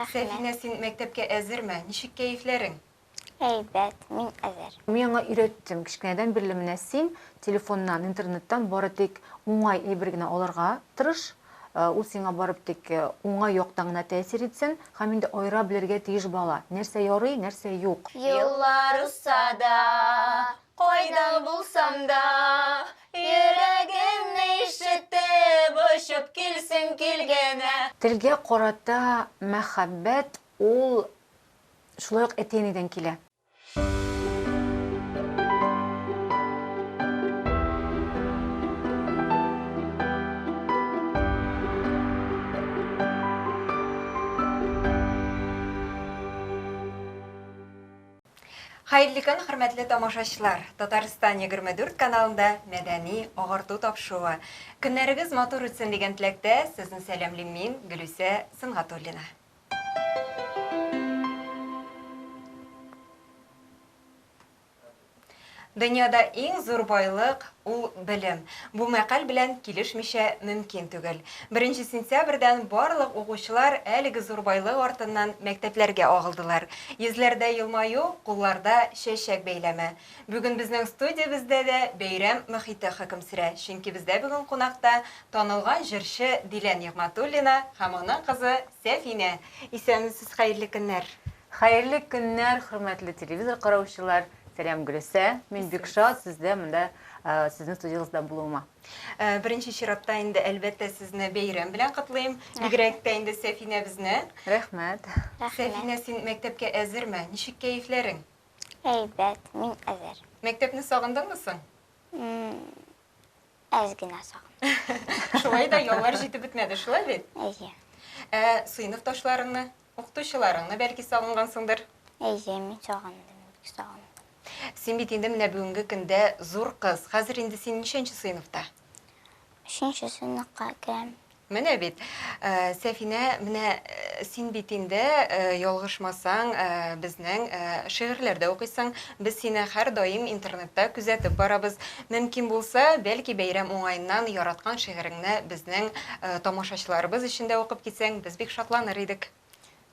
Сәфинә, син мәктәпкә әзерме? Ничек кәефләрең? Әйбәт, мин әзер. Мин аңа өйрәттем, кечкенәдән бирле менә син телефоннан, интернеттан бары тик уңай әйбер генә алырга тырыш, ул сиңа барып тик уңай яктан гына тәэсир итсен һәм инде аера белергә тиеш бала, нәрсә ярый, нәрсә юк. Еллар узса да, Кайда булсам да, йөрәгемне ишетеп, очып килсен кил генә. Телгә карата мәхәббәт ул шулай ук әти-әнидән килә. Хәерле көн, хөрмәтле тамашачылар! Татарстан 24 каналында мәдәни агарту тапшыруы. Көннәрегез матур үтсен дигән теләктә сезне сәламлим мин, Гөлүсә Сөнгатуллина. Дөньяда иң зур байлык, ул белем. Бу мәкаль белән килешмичә мөмкин түгел. Беренче сентябрьдән барлык укучылар әлеге зур байлык артыннан мәктәпләргә агылдылар. Йөзләрдә елмаю, кулларда чәчәк бәйләме. Бүген безнең студиябездә дә бәйрәм мохите хөкем сөрә, чөнки бездә бүген кунакта танылган җырчы Дилә Нигъмәтуллина һәм аның кызы Сәфинә. Исәнмесез, хәерле көннәр! Хәерле көннәр, хөрмәтле телевизор караучылар! Сәлам, Гөлүсә! Мин бик шат сездә монда, сезнең студиягездә булуыма. Беренче чиратта инде, әлбәттә, сезне бәйрәм белән котлыйм. Бигрәк тә инде Сәфинәбезне. Рәхмәт. Сәфинә, син мәктәпкә әзерме? Ничек кәефләрең? Әйбәт, мин әзер. Мәктәпне сагындыңмы соң? Әз генә сагындым. Шулай да яллар җитеп бетмәде, шулай бит? Әйе. Ә сыйныфташларыңны, укытучыларыңны бәлки сагынгансыңдыр? Әйе, мин сагындым, бик сагындым. Син бит инде менә бүгенге көндә зур кыз. Хәзер инде син ничәнче сыйныфта? Өченче сыйныфка керәм. Менә бит. Сәфинә, менә син бит инде, ялгышмасаң, безнең шигырьләр дә укыйсың. Без сине һәрдаим интернетта күзәтеп барабыз. Мөмкин булса, бәлки бәйрәм уңаеннан яраткан шигыреңне безнең тамашачыларыбыз өчен дә укып китсәң, без бик шатланыр идек.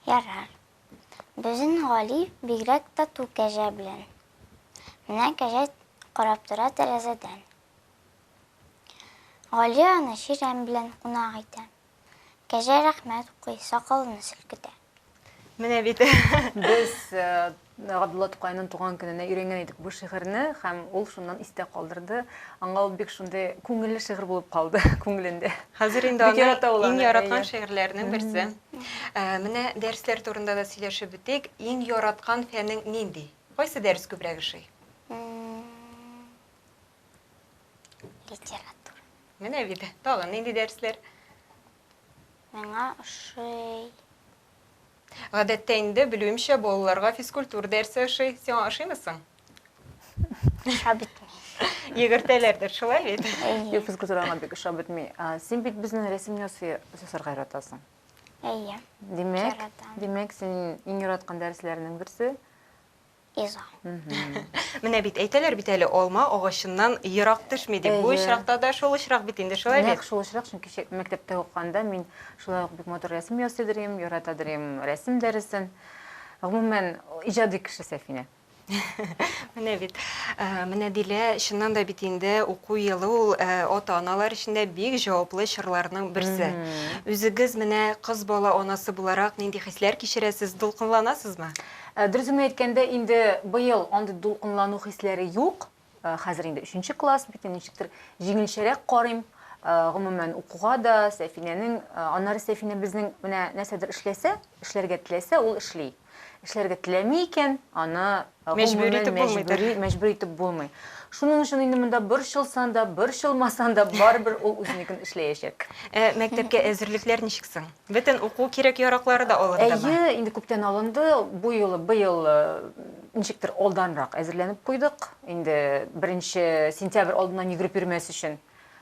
Ярар. Безнең Гали бигрәк тату кәҗә белән. Менә кәҗә карап тора тәрәзәдән. Гали аны чирәм белән кунак итә. Кәҗә рәхмәт укый, сакалын селкетә. Менә бит. Без Габдулла Тукайның туган көненә өйрәнгән идек бу шигырьне һәм ул шуннан истә калдырды. Аңа ул бик шундый күңелле шигырь булып калды күңелендә. Хәзер инде аның иң яраткан шигырьләренең берсе. Менә дәресләр турында да сөйләшеп үтик. Иң яраткан фәнең нинди? Кайсы дәрес күбрәк ошый? Литература. Менә бит. Тагын нинди дәресләр? Миңа ошый. Гадәттә инде, белүемчә, балаларга физкультура дәресе ошый. Сиңа ошыймы соң? Ошап бетми. Йөгертәләрдер, шулай бит? Юк, физкультура аңа бик ошап бетми. Син бит безнең рәсем ясый, ясарга яратасың. Әйе. Димәк, димәк, син иң яраткан дәресләрнең берсе Иза. Менә бит әйтәләр бит әле, алма агачыннан ерак төшми дип. Бу очракта да шул очрак бит инде, шулай бит? Нәкъ шул очрак, чөнки мәктәптә укыганда мин шулай ук бик матур рәсем ясыйдыр идем, яратадыр идем рәсем дәресен. Гомумән, иҗади кеше Сәфинә. Менә бит. Менә Дилә, чыннан да бит инде уку елы ул ата-аналар өчен дә бик җаваплы чорларның берсе. Үзегез менә кыз бала анасы буларак нинди хисләр кичерәсез, дулкынланасызмы? Дөресен генә әйткәндә, инде быел андый дулкынлану хисләре юк. Хәзер инде өченче класс бит, ничектер җиңелчәрәк карыйм. Гомумән, укуга да, Сәфинәнең, аннары Сәфинә безнең менә нәрсәдер эшләсә, эшләргә теләсә, ул эшли. Эшләргә теләми икән, аны Мәҗбүр итеп булмыйдыр. Мәҗбүр итеп булмый. Шуның өчен инде монда борчылсаң да, борчылмасаң да, барыбер ул үзенекен эшләячәк. Ә мәктәпкә әзерлекләр ничек соң? Бөтен уку кирәк-яраклары да алындымы? Әйе, инде күптән алынды. Бу юлы, быел ничектер алданрак әзерләнеп куйдык. Инде беренче сентябрь алдыннан йөгереп йөрмәс өчен.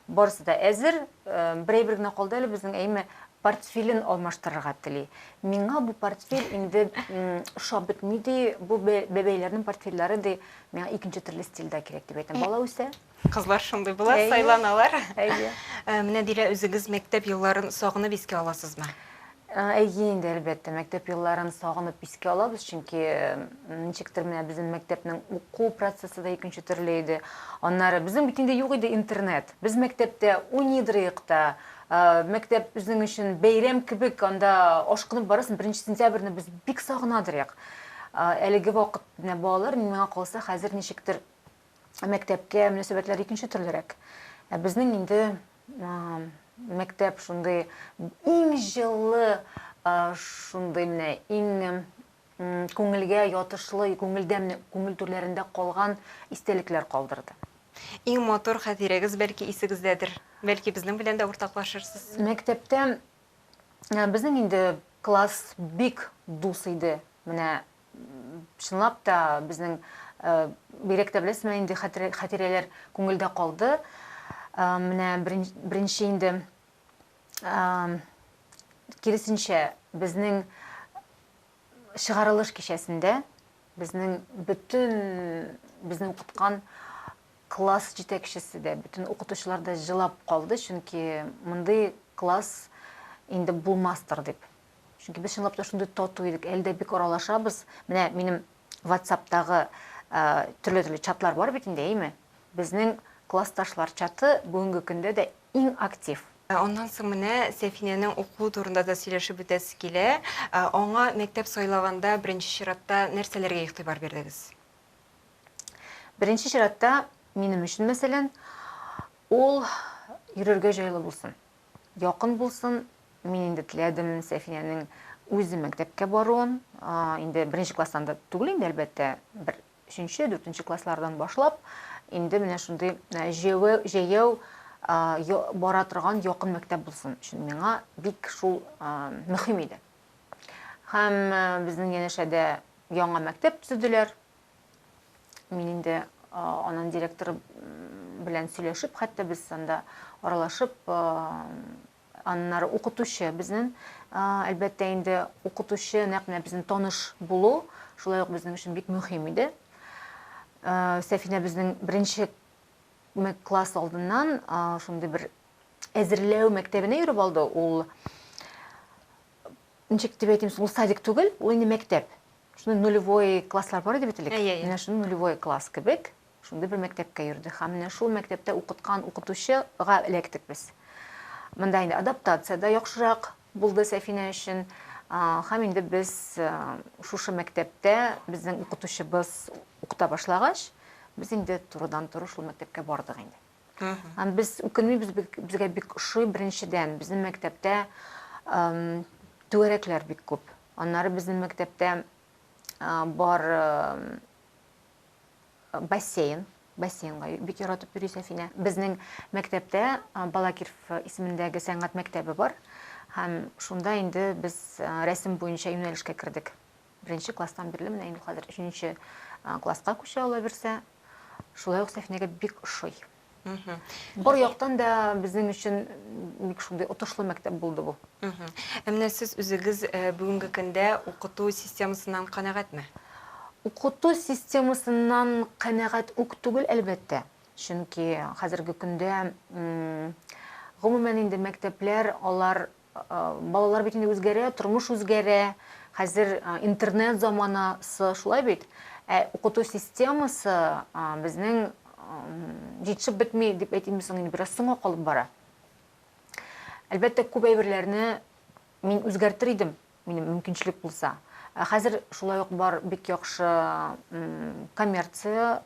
Барысы да әзер. Бер әйбер генә калды әле безнең, әйме, портфелен алмаштырырга тели. Миңа бу портфель инде ошап бетми ди, бу бәбәйләрнең портфельләре ди, миңа икенче төрле стильдә кирәк дип әйтәм. Бала үсә. Кызлар шундый була, сайланалар. Әйе. Менә Дилә, үзегез мәктәп елларын сагынып искә аласызмы? Әйе инде, әлбәттә, мәктәп елларын сагынып искә алабыз, чөнки ничектер менә безнең мәктәпнең уку процессы да икенче төрле иде. Аннары безнең бит инде юк иде интернет. Без мәктәптә уйныйдырыек та, мәктәп безнең өчен бәйрәм кебек, анда ашкынып барасың, беренче сентябрьне без бик сагынадырыек. Әлеге вакыт менә балалар, миңа калса, хәзер ничектер мәктәпкә мөнәсәбәтләр икенче төрлерәк. Ә безнең инде мәктәп шундый иң җылы, шундый менә иң күңелгә ятышлы, күңелдә менә күңел түрләрендә калган истәлекләр калдырды. Иң матур хатирәгез бәлки исегездәдер? Бәлки безнең белән дә уртаклашырсыз? Мәктәптә безнең инде класс бик дус иде. Менә Чынлап та, безнең бигрәк тә беләсезме, инде хатирәләр күңелдә калды. Менә беренче инде киресенчә, безнең чыгарылыш кичәсендә безнең бөтен безне укыткан класс җитәкчесе дә, бөтен укытучылар да җылап калды, чөнки мондый класс инде булмастыр дип. Чөнки без чынлап та шундый тату идек, әле дә бик аралашабыз. Менә минем WhatsApp-тагы төрле-төрле чатлар бар бит инде, әйеме? Безнең классташлар чаты бүгенге көндә дә иң актив. Аннан соң менә Сәфинәнең укуы турында да сөйләшеп үтәсе килә. Аңа мәктәп сайлаганда беренче чиратта нәрсәләргә игътибар бирдегез? Беренче чиратта, минем өчен, мәсәлән, ул йөрергә җайлы булсын. Якын булсын, мин инде теләдем Сәфинәнең үзе мәктәпкә баруын. Инде беренче класстан да түгел инде, әлбәттә, бер өченче, дүртенче класслардан башлап, инде менә шундый җәяү, җәяү бара торган якын мәктәп булсын өчен миңа бик шул мөһим иде. Һәм безнең янәшәдә яңа мәктәп төзеделәр. Мин инде анын директоры белән сөйләшеп, хәтта без анда аралашып, аннары укытучы безнең, әлбәттә инде укытучы нәкъ менә безнең таныш булу, шулай ук безнең өчен бик мөһим иде. Сәфинә безнең беренче класс алдыннан шундый бер әзерләү мәктәбенә йөреп алды. Ул ничек дип әйтим, ул садик түгел, ул инде мәктәп. Шундый нулевой класслар бар иде бит элек. Әйе, әйе. Менә шундый нулевой класс кебек, шундый бер мәктәпкә йөрде. Һәм менә шул мәктәптә укыткан укытучыга эләктек без. Монда инде адаптация дә яхшырак булды Сәфинә өчен. Һәм инде без шушы мәктәптә безнең укытучыбыз укыта башлагач, без инде турыдан-туры шул мәктәпкә бардык инде. Һәм без үкенмибез, безгә бик ошый. Беренчедән, безнең мәктәптә түгәрәкләр бик күп. Аннары безнең мәктәптә бар бассейн, бассейнга бик яратып йөри Сәфинә. Безнең мәктәптә Балакирев исемендәге сәнгать мәктәбе бар. Һәм шунда инде без рәсем буенча юнәлешкә кердек. Беренче класстан бирле менә инде хәзер өченче класска күчә ала бирсә, шулай ук Сәфинәгә бик ошый. Бар яктан да безнең өчен бик шундый отышлы мәктәп булды бу. Ә менә сез үзегез бүгенге көндә укыту системасыннан канәгатьме? Укыту системасыннан канәгать үк түгел, әлбәттә. Чөнки хәзерге көндә, гомумән инде мәктәпләр алар Балалар бит инде үзгәрә, тормыш үзгәрә. Хәзер интернет заманасы, шулай бит? Ә укыту системасы безнең җитешеп бетми дип әйтимме соң инде, бераз соңга калып бара. Әлбәттә, күп әйберләрне мин үзгәртер идем, минем мөмкинчелек булса. Ә хәзер шулай ук бар бик яхшы коммерция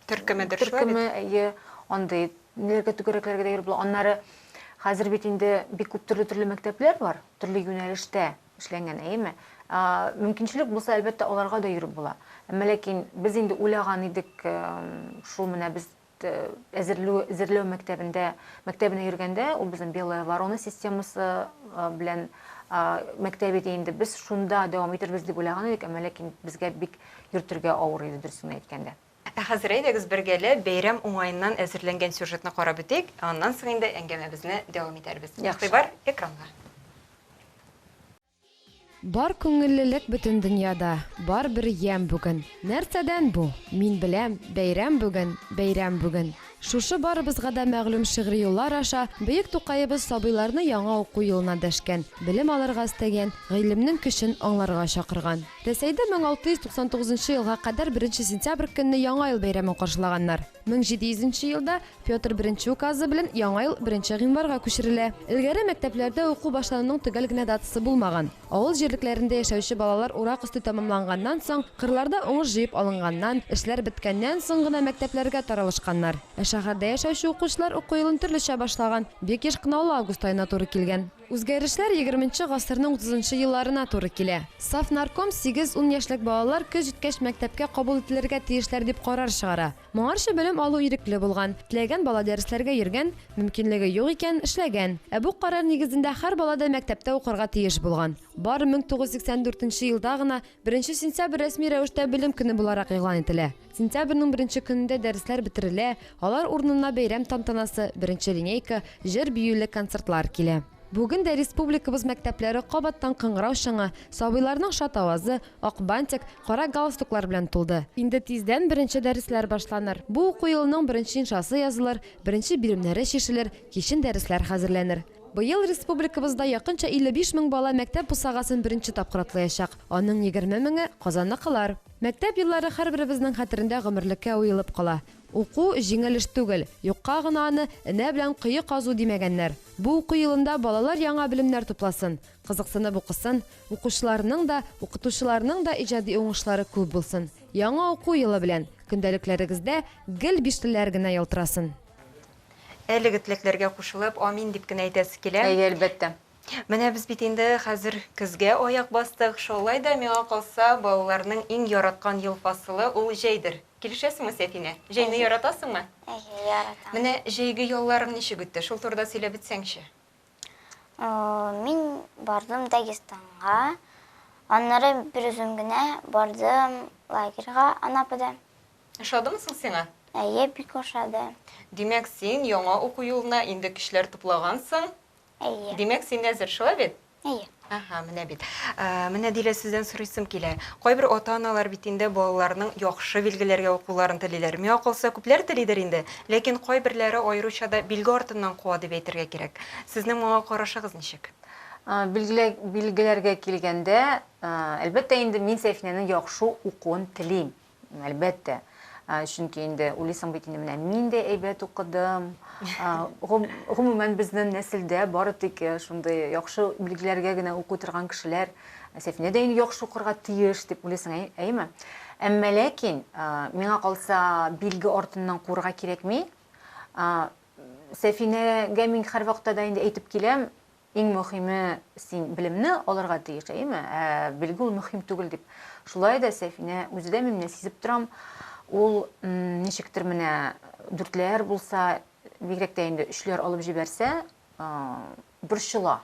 төркемедер, шулай бит? Төркеме, әйе, андый ниләргә түгәрәкләргә дә йөреп була. Аннары хәзер бит инде бик күп төрле-төрле мәктәпләр бар, төрле юнәлештә эшләнгән, әйеме? Мөмкинчелек булса, әлбәттә, аларга да йөреп була. Әмма ләкин без инде уйлаган идек, шул менә без әзерлү, әзерләү мәктәбендә, мәктәбенә йөргәндә, ул безнең Белая ворона системасы белән мәктәп иде инде. Без шунда дәвам итербез дип уйлаган идек, әмма ләкин безгә бик йөртергә авыр иде, дөресен әйткәндә. Ә хәзер әйдәгез бергәләп бәйрәм уңаеннан әзерләнгән сюжетны карап үтик, ә аннан соң инде әңгәмәбезне дәвам итәрбез. Яхшы. Игътибар экранга. Бар күңеллелек бөтен дөньяда, бар бер ямь бүген. Нәрсәдән бу? Мин беләм, бәйрәм бүген, бәйрәм бүген. Шушы барыбызга да мәгълүм шигъри юллар аша бөек Тукаебыз сабыйларны яңа уку елына дәшкән, белем алырга өстәгән, гыйлемнең көчен аңларга чакырган. Рәсәйдә 1699 нчы елга кадәр беренче сентябрь көнне Яңа ел бәйрәмен каршылаганнар. 1700 нче елда Петр I указы белән Яңа ел беренче гыйнварга күчерелә. Элгәре мәктәпләрдә уку башлануның төгәл генә датасы булмаган. Авыл җирлекләрендә яшәүче балалар урак өсте тәмамланганнан соң, кырларда уңыш җыеп алынганнан, эшләр беткәннән соң гына мәктәпләргә таралышканнар. Ә шәһәрдә яшәүче укучылар уку елын төрлечә башлаган, бик еш кына ул август аена туры килгән. Үзгәрешләр егерменче гасырның утызынчы елларына туры килә. Совнарком сигез-ун яшьлек балалар көз җиткәч мәктәпкә кабул ителергә тиешләр дип карар чыгара. Моңарчы белем алу ирекле булган. Теләгән бала дәресләргә йөргән, мөмкинлеге юк икән, эшләгән. Ә бу карар нигезендә һәр бала да мәктәптә укырга тиеш булган. Бары 1984 нче елда гына беренче сентябрь рәсми рәвештә Белем көне буларак игълан ителә. Сентябрьнең беренче көнендә дәресләр бетерелә, алар урынына бәйрәм тантанасы, беренче линейка, җыр-биюле концертлар килә. Бүген дә республикабыз мәктәпләре кабаттан кыңгырау чыңы, сабыйларның шат авазы, ак бантик, кара галстуклар белән тулды. Инде тиздән беренче дәресләр башланыр. Бу уку елының беренче иншасы язылыр, беренче биремнәре чишелер, кичен дәресләр хәзерләнер. Быел республикабызда якынча 55 мең бала мәктәп бусагасын беренче тапкыр атлаячак. Аның 20 меңе, казанныкылар. Мәктәп еллары һәрберебезнең хәтерендә гомерлеккә уелып кала. Уку, җиңел эш түгел. Юкка гына аны энә белән кое казу димәгәннәр. Бу уку елында балалар яңа белемнәр тупласын, кызыксынып укысын, укучыларның да, укытучыларның да иҗади уңышлары күп булсын. Яңа уку елы белән! Көндәлекләрегездә гел бишлеләр генә ялтырасын! Әлеге теләкләргә кушылып, амин дип кенә әйтәсе килә. Әйе, әлбәттә. Менә без бит инде хәзер көзгә аяк бастык. Шулай да, миңа калса, балаларның иң яраткан ел фасылы ул җәйдер. Килешәсеңме, Сәфинә? Җәйне яратасыңмы? Әйе, яратам. Менә җәйге ялларың ничек үтте? Шул турыда сөйләп үтсәңче. Мин бардым Дагестанга. Аннары берүзем генә бардым лагерьга Анапада. Ошадымы соң сиңа? Әйе, бик ошады. Димәк, син яңа уку юлына инде көчләр туплагансың. Әйе. Димәк, син әзер, шулай бит? Әйе. Аһа, менә бит. Менә Дилә, сездән сорыйсым килә. Кайбер ата-аналар бит инде балаларының яхшы билгеләргә укуларын телиләр. Миңа калса, күпләр телидер инде, ләкин кайберләре аеруча да билге артыннан куа дип әйтергә кирәк. Сезнең моңа карашыгыз ничек? Билгелә, билгеләргә килгәндә, әлбәттә инде мин Сәйфинәнең яхшы укуын телим. Әлбәттә. Чөнки инде уйлыйсың бит инде, менә мин дә әйбәт укыдым. Гомумән, безнең нәселдә бары тик шундый яхшы билгеләргә генә укый торган кешеләр. Сәфинә дә инде яхшы укырга тиеш дип уйлыйсың, әйеме? Әмма ләкин, миңа калса, билге артыннан куырга кирәкми. Сәфинәгә мин һәрвакытта да инде әйтеп киләм, Иң мөхиме, син белемне алырга тиеш, әйеме? Ә билге ул мөхим түгел дип. Шулай да Сәфинә үзе дә мин менә сизеп торам, ул ничектер менә дүртләр булса, бигрәк тә инде өчләр алып җибәрсә, борчыла.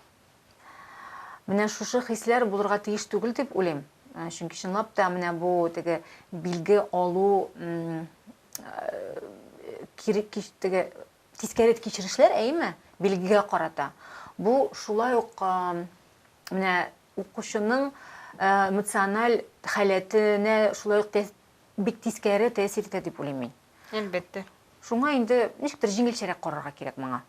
Менә шушы хисләр булырга тиеш түгел дип уйлыйм. Чөнки чынлап та менә бу теге билге алу кире теге Тискәре кичерешләр, әйеме, билгегә карата. Бу шулай ук менә укучының эмоциональ халәтенә шулай ук бик тискәре тәэсир итә дип уйлыйм мин. Әлбәттә. Шуңа инде ничектер җиңелчәрәк карарга кирәк моңа.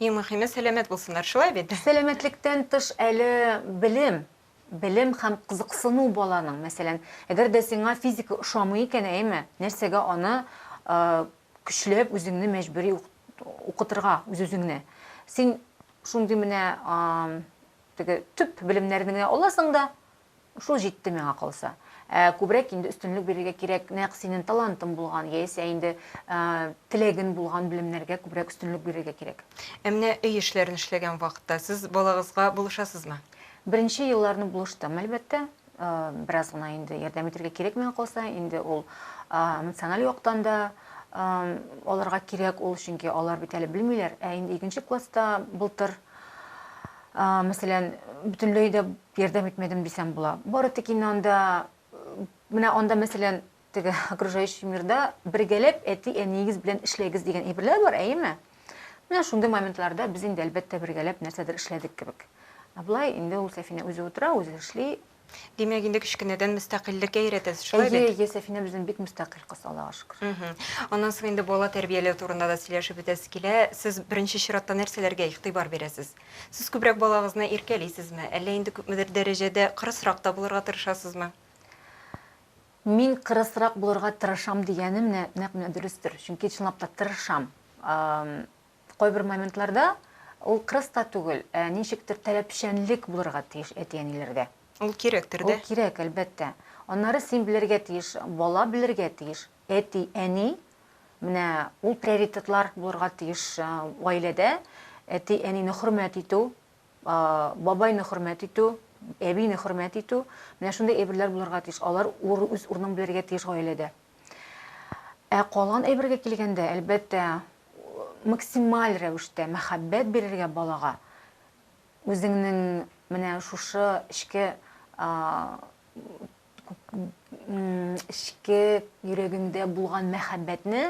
Иң мөхиме, сәламәт булсыннар, шулай бит? Сәламәтлектән тыш әле белем, белем һәм кызыксыну баланың. Мәсәлән, әгәр дә сиңа физика ошамый икән, әйеме, нәрсәгә аны Көчләп үзеңне мәҗбүри укытырга, үз-үзеңне. Син шундый менә теге төп белемнәрне генә аласың да, шул җитте миңа калса. Ә күбрәк инде өстенлек бирергә кирәк нәкъ синең талантың булган, яисә инде теләгең булган белемнәргә күбрәк өстенлек бирергә кирәк. Ә менә өй эшләрен эшләгән вакытта сез балагызга булышасызмы? Беренче елларны булыштым, әлбәттә. Бераз гына инде ярдәм итәргә кирәк миңа калса, инде ул эмоциональ яктан да аларга кирәк ул, чөнки алар бит әле белмиләр. Ә инде икенче класста былтыр, мәсәлән, бөтенләй дә ярдәм итмәдем дисәм була. Бары тик инде анда, менә анда, мәсәлән, Теге окружающий мирда бергәләп әти-әниегез белән эшләгез дигән әйберләр бар, әйеме? Менә шундый моментларда без инде, әлбәттә, бергәләп нәрсәдер эшләдек кебек. Ә болай инде ул Сәфинә үзе утыра, үзе эшли. Димәк, инде кечкенәдән мөстәкыйльлеккә өйрәтәсез, шулай Әйе, бит? әйе, Сәфинә безнең бик мөстәкыйль кыз, Аллага шөкер. Аннан соң инде бала тәрбияләү турында да сөйләшеп үтәсе килә. Сез беренче чиратта нәрсәләргә игътибар бирәсез? Сез күбрәк балагызны иркәлисезме, әллә инде күпмедер дәрәҗәдә кырысрак та булырга тырышасызмы? Мин кырысрак булырга тырышам дигәне менә нәкъ менә дөрестер. Чөнки чынлап та тырышам. Кайбер моментларда ул кырыс та түгел, ә ничектер таләпчәнлек булырга тиеш әти-әниләрдә. Ул кирәктер дә. Ул кирәк, әлбәттә. Аннары син белергә тиеш, бала белергә тиеш, әти, әни, менә ул приоритетлар булырга тиеш гаиләдә. Әти-әнине хөрмәт итү, бабайны хөрмәт итү, әбине хөрмәт итү, менә шундый әйберләр булырга тиеш. Алар үз урынын белергә тиеш гаиләдә. Ә калган әйбергә килгәндә, әлбәттә, максималь рәвештә мәхәббәт бирергә балага, үзеңнең менә шушы эчке эчке йөрәгеңдә булган мәхәббәтне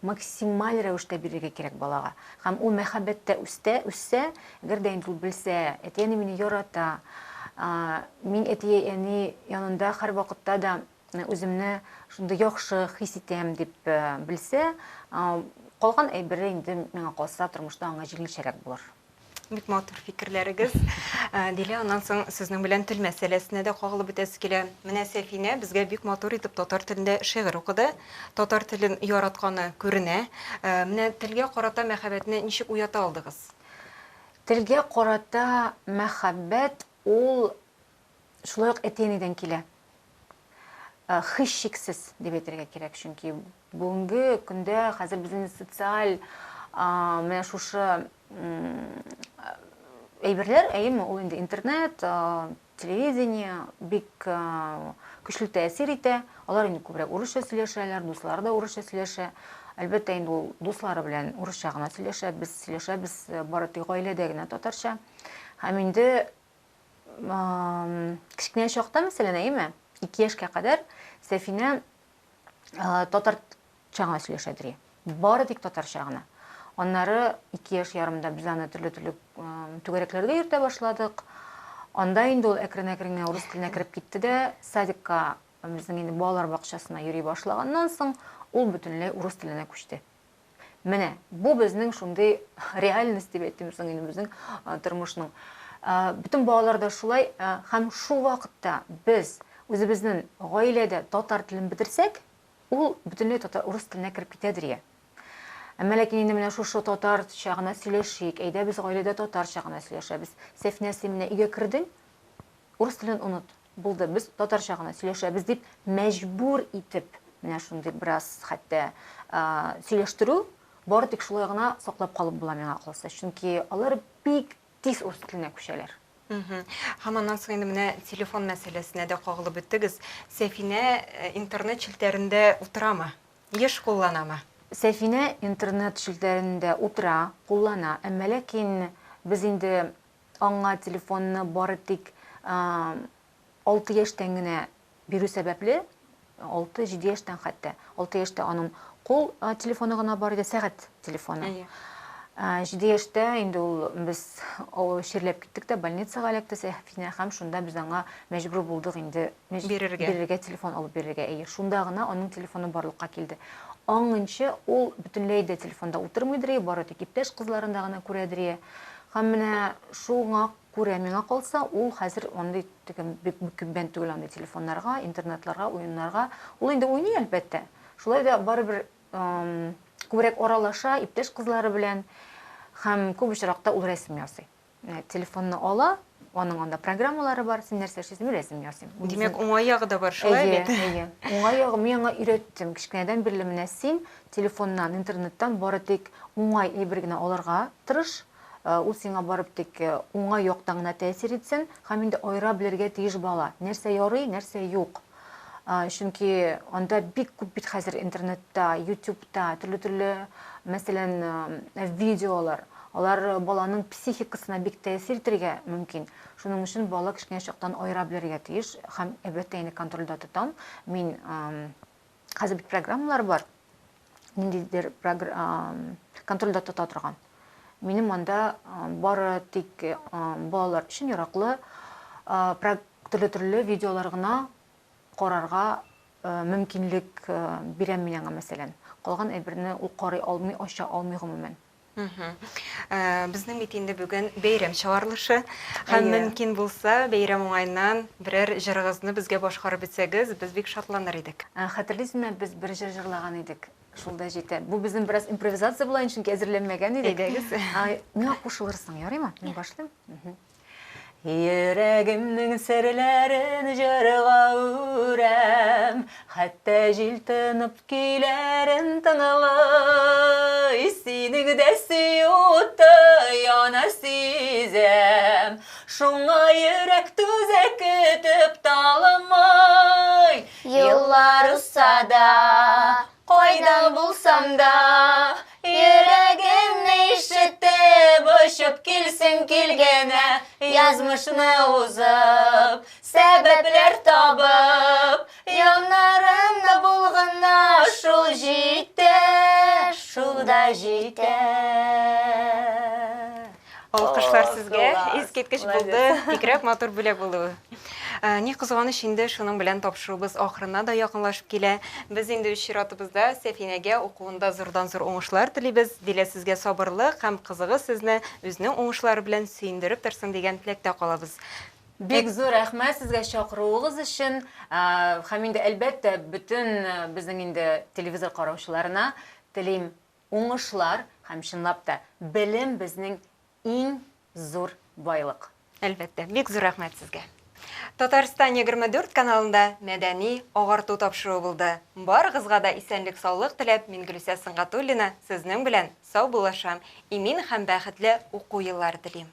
максималь рәвештә бирергә кирәк балага. Һәм ул мәхәббәттә үстә, үссә, әгәр дә инде ул белсә, әти-әни мине ярата, мин әти-әни янында һәрвакытта да үземне шундый яхшы хис итәм дип белсә, калган әйбере инде миңа калса, тормышта аңа җиңелчәрәк булыр. Бик матур фикерләрегез. Дилә, аннан соң сезнең белән тел мәсьәләсенә дә кагылып үтәсе килә. Менә Сәфинә безгә бик матур итеп татар телендә шигырь укыды. Татар телен яратканы күренә. Менә телгә карата мәхәббәтне ничек уята алдыгыз? Телгә карата мәхәббәт ул шулай ук әти-әнидән килә. Һичшиксез дип әйтергә кирәк, чөнки бүгенге көндә хәзер безнең социаль менә шушы әйберләр, әйеме, ул инде интернет, телевидение бик көчле тәэсир итә. Алар инде күбрәк урысча сөйләшәләр, дуслары да урысча сөйләшә. Әлбәттә, инде ул дуслары белән урысча гына сөйләшә, без сөйләшәбез бары тик гаиләдә генә татарча. Һәм инде кечкенә чакта, мәсәлән, әйеме, 2 яшькә кадәр Сәфинә татарча гына сөйләшәдер. Бары тик татарча гына. Аннары 2 яшь ярымда без аны төрле-төрле түгәрәкләргә йөртә башладык. Анда инде ул әкрен-әкрен генә урыс теленә кереп китте дә, садикка, безнең инде балалар бакчасына йөри башлаганнан соң, ул бөтенләй урыс теленә күчте. Менә бу безнең шундый реальность дип әйтим соң инде безнең тормышның. Бөтен балалар да шулай һәм шул вакытта без үзебезнең гаиләдә татар телен бетерсәк, ул бөтенләй татар урыс теленә кереп китәдер я. Әмма ләкин инде менә шушы татарча гына сөйләшик, әйдә без гаиләдә татарча гына сөйләшәбез. Сәфинә, син менә өйгә кердең, урыс телен оныт. Булды, без татарча гына сөйләшәбез дип мәҗбүр итеп, менә шундый бераз хәтта сөйләштерү, бары тик шулай гына саклап калып була миңа калса. Чөнки алар бик тиз урыс теленә күчәләр. Һәм аннан соң инде менә телефон мәсьәләсенә дә кагылып үттегез. Сәфинә интернет челтәрендә утырамы? Еш кулланамы? Сәфинә интернет челтәрендә утыра, куллана. Әмма ләкин без инде аңа телефонны бары тик 6 яшьтән генә бирү сәбәпле, 6-7 яшьтән хәтта, 6 яшьтә аның кул телефоны гына бар иде, сәгать телефоны. 7 яшьтә инде ул без чирләп киттек тә, больницага эләкте Сәфинә, һәм шунда без аңа мәҗбүр булдык инде бирергә. Бирергә, телефон алып бирергә. Әйе, шунда гына аның телефоны барлыкка килде. Аңынчы ул бөтенләй дә телефонда утырмыйдыр, бары тик иптәш кызларында гына күрәдер. Һәм менә шуңа күрә миңа калса, ул хәзер андый теге бик мөкиббән түгел андый телефоннарга, интернетларга, уеннарга. Ул инде уйный, әлбәттә. Шулай да барыбер күбрәк аралаша иптәш кызлары белән һәм күп очракта ул рәсем ясый. Телефонны ала, аның анда программалары бар, син нәрсә эшлисең, мин рәсем ясыйм. Димәк, уңай ягы да бар, шулай бит? Әйе, әйе. Уңай ягы, мин аңа өйрәттем. Кечкенәдән бирле менә син телефоннан, интернеттан бары тик уңай әйбер генә алырга тырыш. Ул сиңа барып тик уңай яктан гына тәэсир итсен һәм инде аера белергә тиеш бала. Нәрсә ярый, нәрсә юк. Чөнки анда бик күп бит хәзер интернетта, ютубта төрле-төрле, мәсәлән, видеолар. Алар баланың психикасына бик тәэсир итәргә мөмкин. Шуның өчен бала кечкенә чактан аера белергә тиеш һәм, әлбәттә, инде контрольдә тотам. Мин хәзер бит программалар бар, ниндидер контрольдә тота торган. Минем анда бары тик балалар өчен яраклы. Төрле-төрле видеолар гына карарга мөмкинлек бирәм мин аңа, мәсәлән. Калган әйберне ул карый алмый, ача алмый гомумән. Безнең бит инде бүген бәйрәм чыгарылышы. Һәм мөмкин булса, бәйрәм уңаеннан берәр җырыгызны безгә башкарып үтсәгез, без бик шатланыр идек. Хәтерлисезме, без бер җыр җырлаган идек. Шул да җитә. Бу безнең бераз импровизация була инде, чөнки әзерләнмәгән идек. Әйдәгез. Миңа кушылырсың, ярыймы? Мин башлыйм. Йөрәгемнең серләрен җырга үрәм, Хәтта җил тынып көйләрен тыңлый. Синең дә сөю уты яна сизәм, Шуңа йөрәк түзә көтеп талымый. Еллар узса да, Кайда булсам да, йөрәгемне ишетеп, очып килсен килгәнә, язмышны узып, сәбәпләр табып, яннарымда булгына шул җитә, шул да җитә. Алкышлар сезгә, искиткеч булды, бигрәк матур бүләк булды бу. Э, ни кызганыч инде шуның белән тапшыруыбыз ахырына да якынлашып килә. Без инде үз чиратыбызда Сәфинәгә укуында зурдан-зур уңышлар телибез. Дилә сезгә сабырлык һәм кызыгыз сезне үзенең уңышлары белән сөендереп торсын дигән теләктә калабыз. Бик зур рәхмәт сезгә чакыруыгыз өчен. Э, һәм инде әлбәттә бөтен э, безнең инде телевизор караучыларына телим Уңышлар һәм чынлап та белем безнең иң зур байлык. Әлбәттә, бик зур рәхмәт сезгә. Татарстан 24 каналында мәдәни агарту тапшыруы булды. Барыгызга да исәнлек-саулык теләп, мин Гөлүсә Сөнгатуллина сезнең белән саубуллашам, имин һәм бәхетле уку еллары телим.